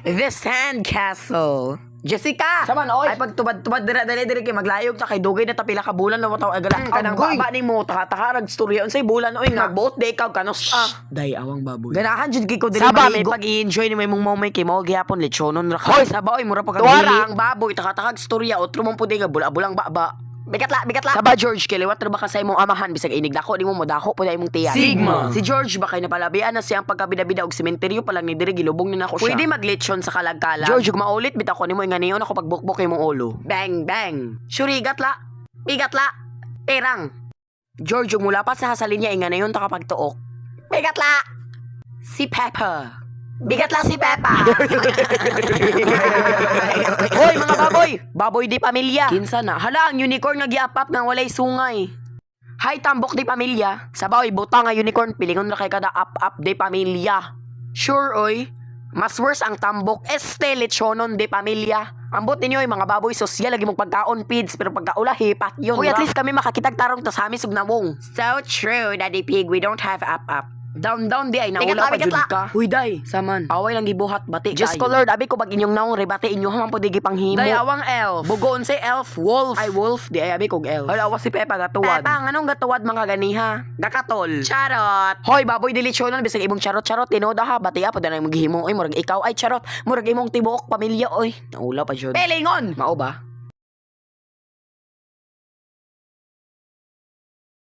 The Sandcastle. Jessica! Saman, oy. Ay, pagtubad-tubad dira, dali diri kay maglayog ta kay dugay na ta pila ka bulan na mo taw agala. Kanang Agoy. baba nimo taka-taka rag storya unsay bulan oy nga. Nagbuot di ikaw kanos. Ah. Day, awang baboy. Ganahan jud kay ko diri Saba, may maligo. pag-i-enjoy ni imong moment kay mao gihapon lechonon ra ka. Hoy, saba oy, mura pa kag Tuwara dili. Ang baboy taka-takag storya otro mong pudi nga bula-bulang baba. Bigat la, bigat la. Saba George, kay liwat ra ba ka sa imong amahan bisag inig dako nimo mo dako pud imong tiyan. Sigma. Si George ba kay napalabian na siya ang pagkabida-bida og sementeryo pa lang ni diri gilubong ni nako siya. Pwede maglechon sa kalagkalag. George, ug maulit bitaw ko nimo inganiyon ako pagbukbok imong ulo. Bang bang. Surigat la. Bigat la. Perang. George, ug mula pa sa hasalin niya inganiyon ta kapag tuok. Bigat la. Si Peppa. Bigat lang si Peppa. Hoy mga baboy, baboy di pamilya. Kinsa na? Hala ang unicorn nga giapap nga walay sungay. Hay tambok di pamilya. Sabaw buta nga unicorn pilingon ra kay kada up up di pamilya. Sure oy. Mas worse ang tambok este lechonon di pamilya. Ambot ninyo ay mga baboy sosyal lagi mong pagkaon pids pero pagkaula hipat yun. Uy, at least kami makakitag tarong tasami sug nawong. So true, Daddy Pig, we don't have up up. Down down di ay Bigat naula la, pa bigat jud la. ka. Huy day, Saman. Away lang gibuhat bati. Diyos Diyos ko Lord, abi ko pag inyong naong rebate inyo man pud gipanghimo. Day, awang elf. Bugoon si elf, wolf. Ay wolf, di ay abi kog elf. Hala awa si Peppa gatuwad. Peppa, nganong gatuwad mga ganiha? Gakatol. Charot. Hoy, baboy dili chonon bisag imong charot-charot tinuod ha, bati pa danay maghimo oy murag ikaw ay charot, murag imong tibuok pamilya oy. Naula pa jud. Pelingon. Mao ba?